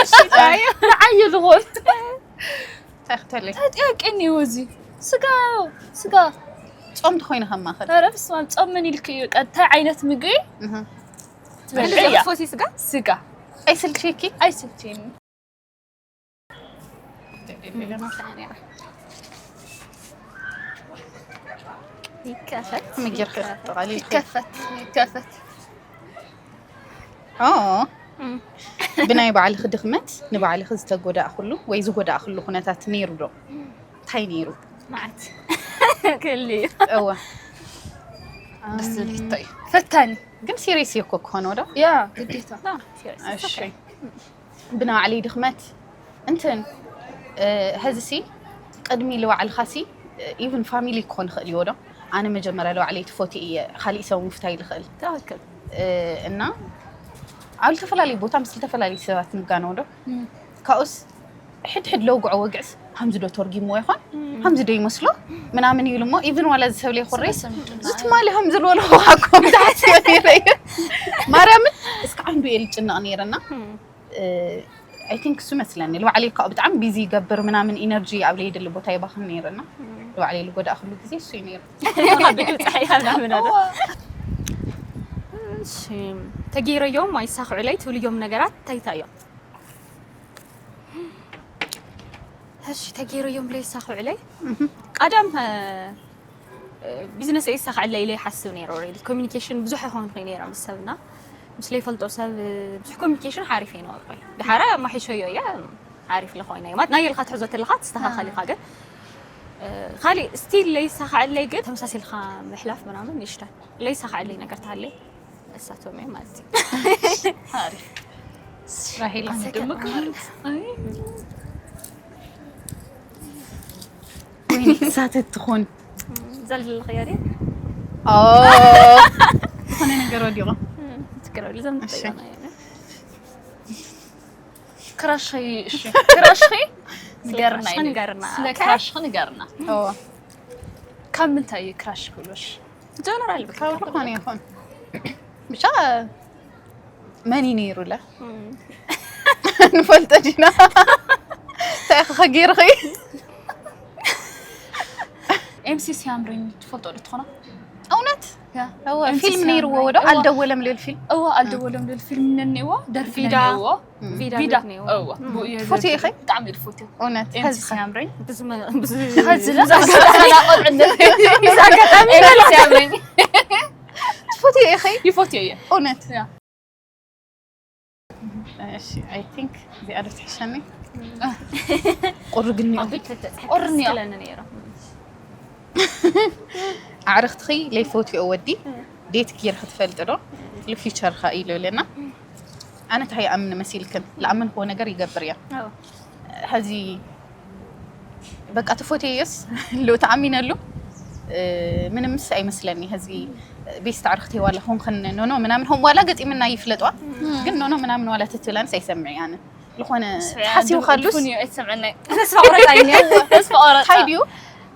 እሺ፣ ንዓይ ልኾን እንታይ ክትበልዒ? እንታይ ጥያቄ እኒዎ እዚ? ስጋ ስጋ ጾም ተኾይኑ ከማኸል ኧረ በስመ ኣብ ጾም ምን ኢልክ እዩ? ቀ- እንታይ ዓይነት ምግቢ? ትበልዕ እያ። ፎሲ ስጋ ስጋ ኣይስልችኪ? ኣይስልችኒ። ይከፈት ምግርክ ጠቓሊል ይከፈት ይከፈት። ኦ ብናይ ባዕልኺ ድኽመት ንባዕልኺ ዝተጎዳእክሉ ወይ ዝጎዳእክሉ ኩነታት ነይሩ ዶ? እንታይ ነይሩ? ማዓት ክሊ እወ ደስ ዝብል ሕቶ እዩ። ፈታኒ ግን ሲሪየስ እኮ ክኾን ዶ? ያ ግዴታ። እሺ ብናይ ባዕለይ ድኽመት እንትን እ፣ ሀዚ ሲ ቅድሚ ልባዕልኻ ሲ ኢቭን ፋሚሊ ክኾን ይኽእል እዩ ዶ? ኣነ መጀመርያ ልባዕለይ ትፎቲ እየ ካሊእ ሰብ ምፍታይ ይኽእል ትክክል እ፣ እና ኣብ ዝተፈላለዩ ቦታ ምስ ዝተፈላለዩ ሰባት ንጋነው ዶ? ካብኡስ ሕድሕድ ለውግዖ ወግዕስ ከምዚ ዶ ተርጊምዎ ይኾን ከምዚ ዶ ይመስሎ ምናምን ይብል እሞ ኢቭን ዋላ እዚ ሰብ ለይኮረይ እዚ ትማሊ ከምዚ ዝበሎ ዋኮም ዳሕሰብ ይረየ ማርያምን እስከ ዓንዱ እየ ልጭነቕ ነይረና I think እሱ መስለኒ ልባዕለይ ከዓ ብጣዕሚ ቢዚ ይገብር ምናምን ኢነርጂ ኣብ ለይድሊ ቦታ ይባኽን ነይረና ልባዕለይ ልጎዳእክሉ ግዜ እሱ እዩ ነይሩ ብግልፂ ሓያ ምናምን ኣሎ እሺ ተገይረዮም ኣይሳኽዑለይ ትብልዮም ነገራት እንታይ እንታይ እዮም እሺ ተገይረዮም ብለይ ይሳኽዑለይ ቀደም ቢዝነስ ይሳኽዐለይ ኢለ ይሓስብ ነይረ ኦልሬዲ ኮሚኒኬሽን ብዙሕ ይኸውን ኮይኑ ነይረ ምስ ሰብና ምስ ለይፈልጦ ሰብ ብዙሕ ኮሚኒኬሽን ሓሪፍ እየ ነበርኩ ድሓራ ማሒሸዮ እያ ሓሪፍ ለኾይና እዩ ማለት ናይ ኢልካ ትሕዞ ተለኻ ትስተኻኸል ኢኻ ግን ካሊእ ስቲል ለይሳኽዐለይ ግን ተመሳሲልካ ምሕላፍ ምናምን ይሽታል ለይሳኽዐለይ ነገር ተሃለይ እሳቶም እዮም ማለት እዩ ራሄል ኣንተ ደግሞ ክመርጽ ወይኔ እሳተት ትኾን ዘልዝልኽዮ ድየ ዝኾነ ነገር ወዲቑ ችግር የለ ዘምጠ እሺ። ክራሽኺ እሺ ክራሽኺ ንገርና ክራሽኺ ኢለ። ንገርና። ስለ ክራሽኺ ንገርና። እዎ ካብ ምንታይ እዩ ክራሽ ክብሎሽ? ጀነራል ካብ ዝኾነ ይኹን ብቻ መን እዩ ነይሩ ለ ንፈልጦ ዲና እንታይ ኢኺ ከገይርኺ ኤምሲ ሲያምረኝ ትፈልጦ ዶ ትኾና? እውነት ያ እወ ኤምሲ ፊልም ነይርዎ ሲያምረኝ። ወዶ እወ። ኣልደወለም ልብል ፊልም እወ ኣልደወለም ልብል ፊልም ነኔዎ ደርፊ ቪዳ። ነኔዎ ቪዳ ቪዳ ቤት ነይሩ። እወ ትፎትዮ ኢኺ? ብጣዕሚ እየ ትፎትዮ እውነት ኤምሲ ኸዚ ኸ ሲያምረኝ ብዙ መ- ብዙ ኸዚ ለዛቆልዕነት ኣጋጣሚ ኤምሲ ሲያምረኝ ትፎትዮ ኢኺ? ይፎትዮ እየ እውነት ያ እሺ I think እዚኣ ዶ ትሕሸኒ ቁሪ ግን እኒኦ ቁሪ እኒኦ። ክለኒ ነይሩ ኣዕርኽትኺ ለይፈትዮ ወዲ ዴት ጌርኺ ትፈልጢ ዶ ልፊቸርኻ ኢሉ ኣለና ኣነ እንታይ ይኣምን መሲልክን ዝኣመንክዎ ነገር ይገብር እያ ኣዎ። ሐዚ በቃ ትፎትየስ ሎ ተኣሚነሉ እ፣ ምንምስ ኣይመስለኒ ሐዚ ቤስት ኣዕርኽቲ ዋላ ኾንክን ኖኖ ምናምን ሆም ዋላ ገጢምና ይፍለጧ ግን ኖኖ ምናምን ዋላ ትትብላንስ ኣይሰምዕ ኣነ ዝኾነ ሓሲብካሉስ ኣይሰምዐናይ ተስፋ ቁረፃ እዩ ተስፋ ቆረፃ እንታይ ድዩ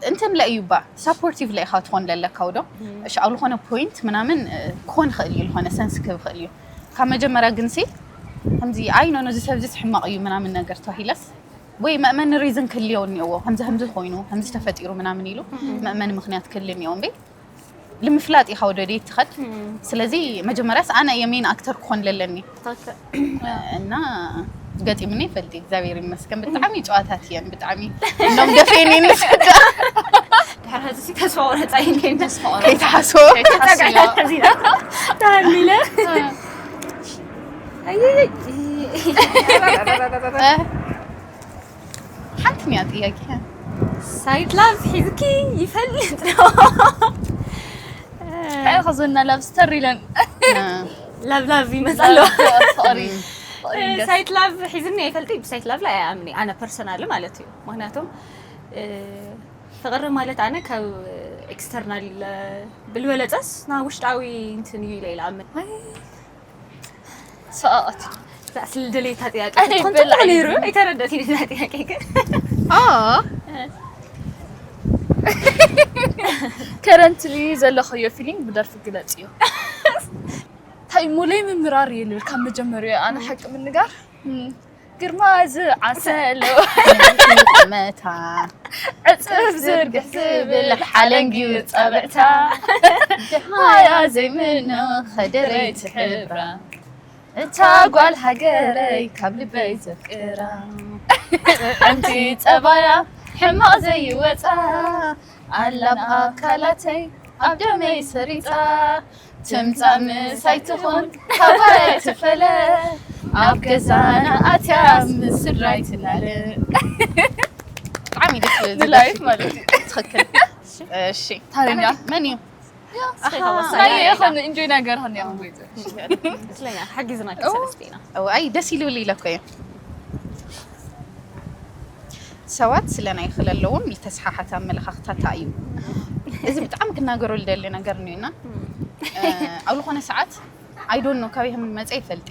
እንትን ለእዩባ ሳፖርቲቭ ለኢኻ ትኾን ለለካ ውዶ እሺ ኣብ ዝኾነ ፖይንት ምናምን እ፣ ክኾን ይኽእል እዩ ዝኾነ ሰንስ ክብ ይኽእል እዩ ካብ መጀመርያ ግን ሲ ከምዚ ኣይ ኖ ነዚ ሰብዚስ ሕማቕ እዩ ምናምን ነገር ተባሂለስ ወይ መእመኒ ሪዝን ክልዮ እኒኦዎ ከምዚ ከምዚ ኮይኑ ከምዚ ተፈጢሩ ምናምን ኢሉ መእመኒ ምክንያት ክል እኒኦ እምበይ ንምፍላጥ ኢኻ ወደ ዴት ትኸድ ስለዚ መጀመርያስ ኣነ እየ ሜን ኣክተር ክኾን ለለኒ እና ገጢምኒ ይፈልጥ እግዚኣብሔር ይመስገን ብጣዕሚ ጨዋታት እየን ብጣዕሚ እንደም ደፌኒ ንስዳ ድሕር ሀዚ ተስፋ ቆረፃ እዩ ከይተሓስቦ ተሃሚለ ሓንቲ ሚያ ጥያቄ ሳይድ ላቭ ሒዝኪ ይፈልጥ ነው እንታይ ከዞና ላብ ስተር ኢለን ላቭ ላቭ ይመፃ ኣለዋ ፍቕሪ ፍቕሪ ደስ ሳይት ላቭ ሒዝኒ ኣይፈልጥ ብሳይት ላቭ ላይ ኣይኣምኒ ኣነ ፐርሰናል ማለት እዩ ምክንያቱም ፍቕሪ ማለት ኣነ ካብ ኤክስተርናል ብልበለፀስ ና ውሽጣዊ እንትን እዩ ኢለ ይልኣምን ሰኣት ስለ ደሌታ ጥያቄ ኣይበላዕን። ነይሩ ኣይተረደት ነዛ ጥያቄ ግን اه Currently ዘለኸዮ feeling ብደርፊ ግለጽዮ። ታይ ሙለይ ምምራር የልብል ካብ መጀመርያ ኣነ ሓቂ ምንጋር ግርማ ዝዓሰሎ መታ ዕፅፍ ዝርግሕ ዝብል ሓለንጊ ፃብዕታ ድሃያ ዘይምኖ ከደረይቲ ሕብራ እታ ጓል ሃገረይ ካብ ልበይ ዘፍቅራ ዕንቲ ጸባያ ሕማቕ ዘይወጻ ኣላ ኣብ ኣካላተይ ኣብ ደመይ ሰሪጻ ትምጻእ ምሳይ ትኹን ካባይ ትፈለ ኣብ ገዛና ኣትያ ምስ ስድራይ ትላለ ብጣዕሚ ደስ ዝብል ንላይፍ ማለት እዩ። ትኽክል እሺ ታረኛ መን እዩ ናይ ይኹን እንጆይ ነገር ሆን ያው ጎይዘ ስለኛ ሓጊዝና ክሰለስቲና ኣይ ደስ ይልብል ኢለ እኮ እየ ሰባት ስለ ናይ ክለለዎም ዝተስሓሓተ ኣመለኻኽታታ እዩ እዚ ብጣዕሚ ክናገሮ ዝደሊ ነገር እኒና ኣብ ዝኾነ ሰዓት ኣይዶን ነው ካበይ ከም መፀ ይፈልጢ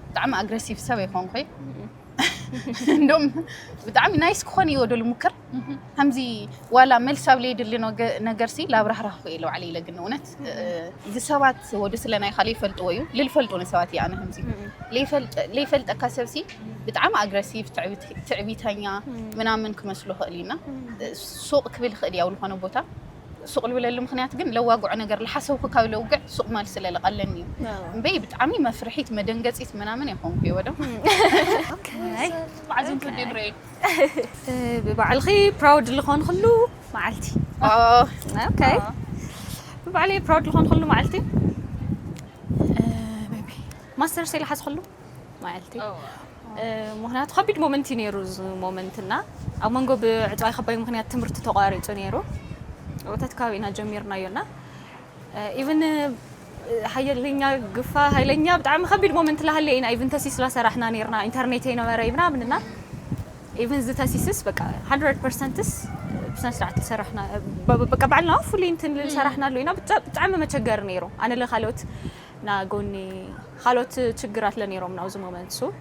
ብጣዕሚ ኣግረሲቭ ሰብ ኣይኮንኩይ እንደም ብጣዕሚ ናይስ ክኾን እዩ ወደ ልሙክር ከምዚ ዋላ መልስ ኣብ ለይድሊ ነገር ሲ ላብራህራህ እኮ ኢለ ባዕለ ኢለ ግን እውነት እዚ ሰባት ወደ ስለ ናይ ካልእ ይፈልጥዎ እዩ ልልፈልጡ ንሰባት እየ ኣነ ከምዚ ለይፈልጠካ ሰብ ሲ ብጣዕሚ ኣግረሲቭ ትዕቢተኛ ምናምን ክመስሎ ክእል ኢና ሱቅ ክብል ክእል ያው ዝኾነ ቦታ ሱቅ ልብለሉ ምክንያት ግን ለዋግዖ ነገር ልሓሰብኩ ካብ ለውግዕ ሱቅ ማል ስለ ልቀለኒ እዩ እምበይ ብጣዕሚ መፍርሒት መደንገፂት ምናምን የኮንኩ ይወደም መዓዝን ትወዲን ርኤ ብባዕልኺ ፕራውድ ልኾንክሉ መዓልቲ ኦኬ ብባዕለይ ፕራውድ ልኾንክሉ መዓልቲ ማስተርስ ኢለ ሓዝክሉ መዓልቲ ምክንያቱ ከቢድ ሞመንት እዩ ነይሩ እዚ ሞመንት እና ኣብ መንጎ ብዕፅዋይ ከባይ ምክንያት ትምህርቲ ተቋሪፁ ነይሩ ወተት ከባቢና ጀሚርናዮ እና ኢቨን ሃይለኛ ግፋ ሃይለኛ ብጣዕሚ ከቢድ ሞመንት ላሃለ ኢና ኢቨን ተሲስ ላሰራሕና ነርና ኢንተርኔት ኣይነበረ ምናምን እና ኢቨን እዚ ተሲስስ በቃ hundred percentስ ብስነ ስርዓት ዝሰራሕና በቃ ባዕልና ፉሊ እንትን ዝሰራሕናሉ ኢና ብጣዕሚ መቸገር ነይሩ ኣነ ለካልኦት ና ጎኒ ካልኦት ችግራት ለነይሮም ናብዚ ሞመንት ሱ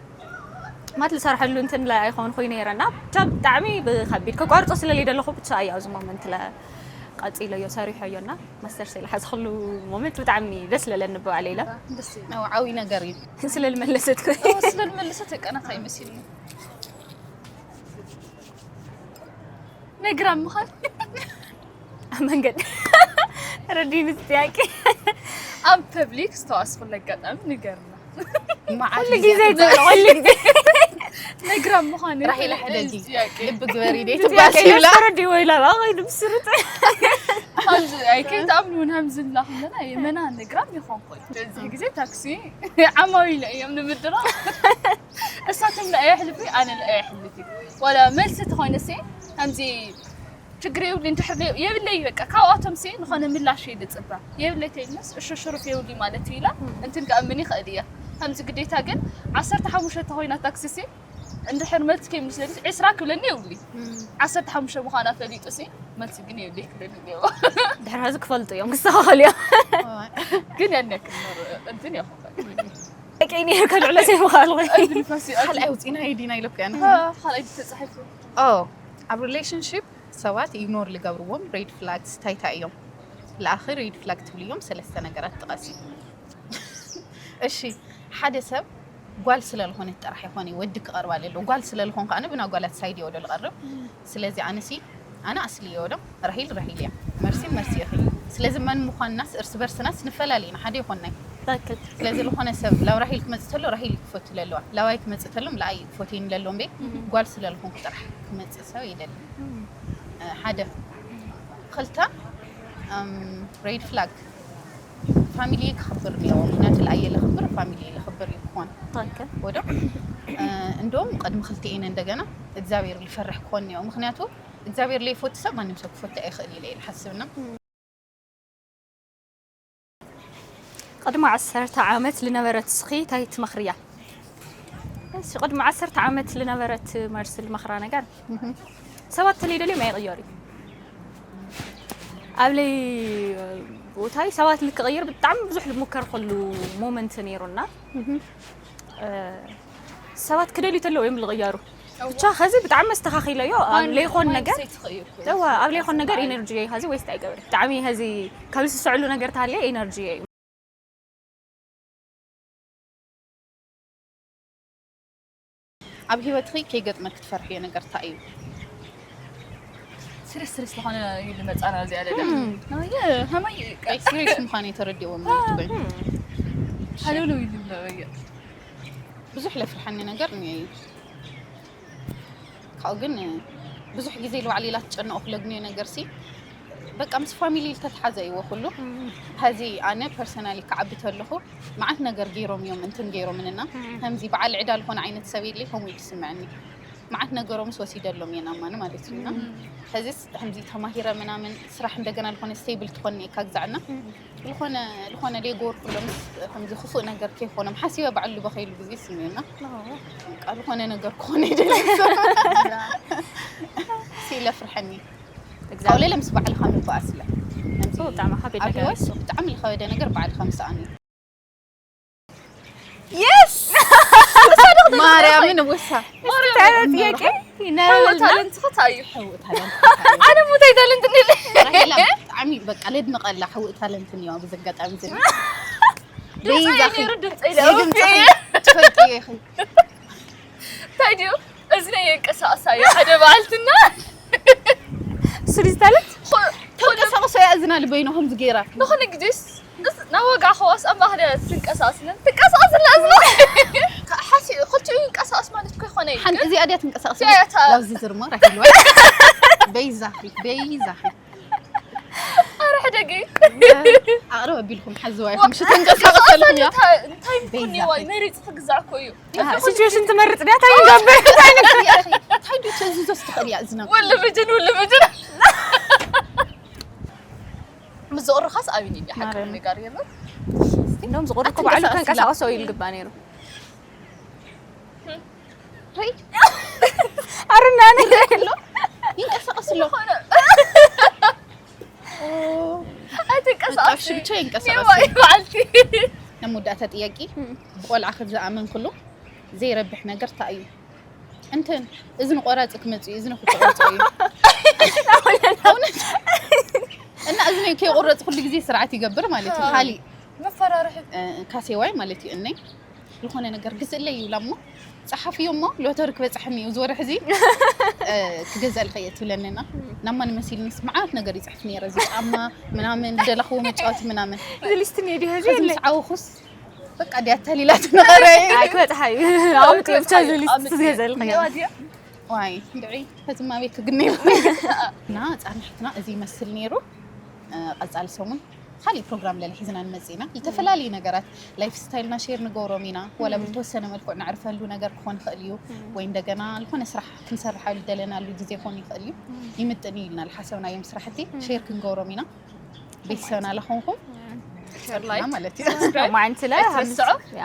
ማለት ዝሰርሐሉ እንትን ላይ ኣይኮን ኮይኑ ነይረና ብቻ ብጣዕሚ ብከቢድ ከቋርጦ ስለለይ ደለኹ ብቻ እያ ኣብዚ ሞመንት ለ ቀፂለዮ ሰሪሖዮ እና ማስተርስ ኢለ ሓዝክሉ ሞመንት ብጣዕሚ ደስ ለለኒ ብባዕለ ኢለ ዓብይ ነገር እዩ ስለልመለሰት ስለልመለሰት ቀናት ኣይመሲልኒ ነግራም ምዃን ኣብ መንገዲ ረዲኒ ጥያቄ ኣብ ፐብሊክ ዝተዋስኩሉ ኣጋጣሚ ንገርና ኩሉ ግዜ ይገብሮ ኩሉ ግዜ ነግራም ምዃን ራሒላ ሕደጊ ልቢ ግበሪ ደይ ትባሲ ይብላ ተረዲዎ ኢላ ከይዱ ብስሩጥ ከምዚ ኣይከይትኣምኑ እውን ከምዚ ንብላ ከለና የመና ነግራም ይኾንኩ እዚ ግዜ ታክሲ ዓማዊለ እዮም ንምድራ እሳቶም ንኣይ ኣሕልፊ ኣነ ንኣይ ኣሕልፊ ዋላ መልሲ ተኾይነሲ ከምዚ ችግር የብሉ እንድሕር የብለይ በቃ ካብኣቶም ሲ ዝኾነ ምላሽ እየ ዝፅበ የብለይ ተይልነስ እሾ ሽሩፍ የብሉ ማለት እዩ ኢላ እንትን ከኣምን ይኽእል እየ ከምዚ ግዴታ ግን ዓሰርተ ሓሙሽተ ተኾይና ታክሲ ሲ እንድሕር መልሲ ከይምልስ ደሊስ ዕስራ ክብለኒ የብሉ ዓሰርተ ሓሙሽተ ምዃና ፈሊጡ ሲ መልሲ ግን የብለይ ክብለኒ እኒኦ ድሕር ሕዚ ክፈልጡ እዮም ክስተኻኸሉ እዮም ግን ያን ያክል እንትን ያኹ ቀይ ነይሩ ከልዕሎ ዘይምኽኣል ካልኣይ ውፅኢና ዲና ኢለኩ ያን ካልኣይ ተፃሒፉ ኣብ ሪሌሽንሽፕ ሰባት ኢግኖር ልገብርዎም ሬድ ፍላግስ ታይታይ እዮም ለኣኺ ሬድ ፍላግ ትብልዮም ሰለስተ ነገራት ጥቐሲ እሺ ሓደ ሰብ ጓል ስለልኾነት ጥራሕ ይኾነ ወዲ ክቐርባ ለሎ ጓል ስለልኾን ከኣነ ብና ጓላት ሳይድ እዮ ዶ ልቐርብ ስለዚ ኣነሲ ኣነ ኣስሊ እዮ ዶ ራሂል ራሂል እያ መርሲ መርሲ ኢኺ ስለዚ መን ምዃንናስ እርስ በርስናስ ንፈላለ ኢና ሓደ ይኾንና እዩ ስለዚ ዝኾነ ሰብ ላብ ራሂል ክመፅእ ተሎ ራሂል ክፈቱ ለለዋ ላባይ ክመፅእ ተሎም ለኣይ ክፈትይኒ ለሎም ቤ ጓል ስለልኾንኩ ጥራሕ ክመፅእ ሰብ የደሊ ሓደ ክልተ ሬድ ፍላግ ፋሚሊ ክኽብር እኒኦ ምክንያቱ ለኣየ ልኽብር ፋሚሊ ልኽብር እዩ ክኾን ወዶ እንደውም ቅድሚ ክልቲኤን እንደገና እግዚኣብሔር ልፈርሕ ክኾን እኒኦ ምክንያቱ እግዚኣብሔር ለይፈቱ ሰብ ማንም ሰብ ክፈቱ ኣይኽእል ኢለ ልሓስብና ቅድሚ ዓሰርተ ዓመት ልነበረት እስኺ እንታይ ትመኽርያ? እሺ ቅድሚ ዓሰርተ ዓመት ልነበረት መርሲ ልመኽራ ነገር ሰባት ተለይ ደልዮም ኣይቕየሩ ኣብ ለይ ቦታይ ሰባት ልክቕይር ብጣዕሚ ብዙሕ ልሙከር ከሉ ሞመንት ነይሩና ሰባት ክደልዩ ተለዉ እዮም ልቕየሩ ብቻ ኸዚ ብጣዕሚ መስተኻኺለዮ ኣብ ለይኾን ነገር። እዋ ኣብ ለይኾን ነገር ኢነርጂ እየ ኸዚ ዌስት ኣይገብር ብጣዕሚ ኸዚ ካብ ዝስስዕሉ ነገር ታሃልየ ኢነርጂ እየ። ኣብ ህይወትኺ ከይገጥመ ክትፈርሕዮ ነገር እንታይ እዩ? ስሪስ ስሪስ ዝኾነ እዩ ዝመፃና እዚኣ ለለ ሃማይ ሲሪየስ ምዃኑ የተረድእዎ ማለት እዩ። ሃለውለው እዩ ዝብለ በየ ብዙሕ ለፍርሐኒ ነገር እኒኦ እዩ። ካብኡ ግን ብዙሕ ግዜ ልባዕሊ ኢላ ትጨነቑ ክለግንዮ ነገር ሲ በቃ ምስ ፋሚሊ ዝተተሓዘ እይዎ ኩሉ። ሀዚ ኣነ ፐርሰናሊ ክዓቢ ተለኹ መዓት ነገር ገይሮም እዮም እንትን ገይሮምንና ከምዚ በዓል ዕዳ ልኾነ ዓይነት ሰብ የለ ከምኡ እዩ ዝስምዐኒ። መዓት ነገሮምስ ወሲደሎም እየን ኣማኒ ማለት እዩ። እና ሀዚስ ከምዚ ተማሂረ ምናምን ስራሕ እንደገና ልኾነ ስቴብል ትኾን እየ ካግዛዕና ልኾነ ልኾነ ሌጎር ኩሎምስ ከምዚ ክፉእ ነገር ከይኾኖም ሓሲበ ባዕሉ በኸይሉ ግዜ ስምዮና በቃ ዝኾነ ነገር ክኾነ ይደልስ ሲለ ፍርሐኒ ካብኡ ሌለ ምስ ባዕልኻ ምባኣስ ኢለ ከምዚ ብጣዕሚ ሓቢር ኣብ ነገር ህይወት ብጣዕሚ ዝኸበደ ነገር ባዕልኻ ምስኣን እዩ የስ ማርያምን ወሳ እንታይ ዓይነት ጥያቄ ታለንት ኸታ እዩ ሕውእ ታለንት ኣነ ሙታይ ታለንት እንድለ ራሄላ ብጣዕሚ በቃ ለድንቐላ ሕውእ ታለንት እኒዋ ብዚ ኣጋጣሚ እዚ በይዛኺ ድምፀ ድምፅኺ ትፈልጥዮ ኢኺ እንታይ ድዩ እዝነይ የንቀሳቐሳ እዩ ሓደ በዓልትና ስሪስ ታለንት ተንቀሳቕሶ እያ እዝና ልበይኖ ከምዚ ገይራ ዝኾነ ግዜስ ናብ ወግዓ ከዋስ ኣብ ማእኸል ትንቀሳቐስ ኢለን ትንቀሳቐስ ኣላ እዝና ሓሲ ክልቲኡ ይንቀሳቐስ ማለት እኮ ይኾነ እዩ ሓንቲ እዚኣ ድያ ትንቀሳቐስ እዚኣ እያ እታ- ላብዚ ዝርሞ ራኪብዋ በይዛኺ በይዛኺ ኣረ ሕደገይ ኣቕርብ ኣቢልኩም ሓዝዋ ኢኹም ሽ ተንቀሳቐሰልኩም እያ እንታይ ምኮኒ ዋይ መሪፅ ክግዛዕ እኮ እዩ ሲቹዌሽን ትመርፅ ድያ እንታይ ንገብር እንታይ ንገብር እንታይ ድዩ ተዝዞስ ትኽእል እያ እዝና ውልምጅን ውልምጅን ምስ ዝቕርኻስ ኣብኒ ድያ ሓቂ ነጋር የለን እንደውም ዝቆርኩ ባዕሉ ከንቀሳቀሶ ኢሉ ግባ ነይሩ ኣርና ነይሩ ኣሎ ይንቀሳቀስ ኣሎ ኣይትንቀሳቀስ ብቻ ይንቀሳቀስ በዓልቲ ናይ መወዳእታ ጥያቄ ብቆልዓ ክትዝኣመን ኩሉ ዘይረብሕ ነገር እንታይ እዩ እንትን እዝኒ ቆራፂ ክመፅእ እዩ እዝኒ ክትቆርፆ እዩ እውነት እና እዝኒ ከይቆረፅ ኩሉ ግዜ ስርዓት ይገብር ማለት እዩ ካሊእ መፈራርሒ ካሴዋይ ማለት እዩ እነይ ዝኾነ ነገር ግዝእለይ ይብላ እሞ ፀሓፍዮ እሞ ሎተሪ ክበፅሐኒ እዩ ዝወርሕ እዚ ክገዝእልካ እየ ትብለኒና ናማ ንመሲልኒስ መዓት ነገር ይፅሕፍ ነይረ እዚ ጫማ ምናምን ዝደለኽዎ መጫወቲ ምናምን ዝሊስትን እየ ድዩ ሕዚ ምስ ዓወኹስ በቃ ድያ ተሊላት ነበረ ኣይክበፅሓ እዩ ኣምጥ ብቻ ዝሊስት ዝገዘልካ ዋይ ድዒ ሕዚ ማቤት ክግነ እና ፃንሕትና እዚ ይመስል ነይሩ ቀፃሊ ሰሙን ካሊእ ፕሮግራም ለለ ሒዝና ንመፅእ ኢና ዝተፈላለዩ ነገራት ላይፍ ስታይልና ሼር ንገብሮም ኢና ወላ ብተወሰነ መልክዕ ነዕርፈሉ ነገር ክኾን ይኽእል እዩ ወይ እንደገና ዝኾነ ስራሕ ክንሰርሓሉ ደለናሉ ግዜ ክኾን ይኽእል እዩ ይምጥን እዩ ኢልና ዝሓሰብናዮም ስራሕቲ ሼር ክንገብሮም ኢና ቤተሰብና ለኾንኩም ማለት እዩ ሎማዓንቲ ለ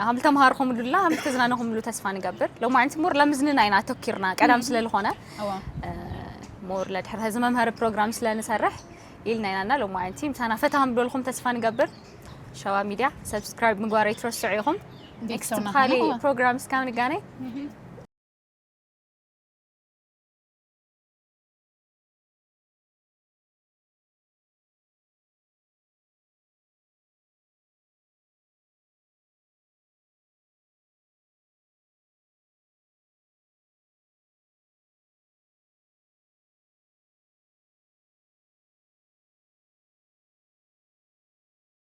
ሃምል ተምሃርኹምሉላ ሃምል ተዝናነኹምሉ ተስፋ ንገብር ሎማዓንቲ ሞር ለምዝንና ኢና ኣተኪርና ቀዳም ስለልኾነ ሞር ለድሕር ህዚ መምሃሪ ፕሮግራም ስለንሰርሕ ኢልና ኢና እና ሎማዓንቲ ምሳና ፈታ ከም ዝበልኩም ተስፋ ንገብር ሸዋ ሚድያ ሰብስክራይብ ምግባር ኣይትረስዑ ኢኹም ኔክስት ብካሊእ ፕሮግራም እስካብ ንጋነይ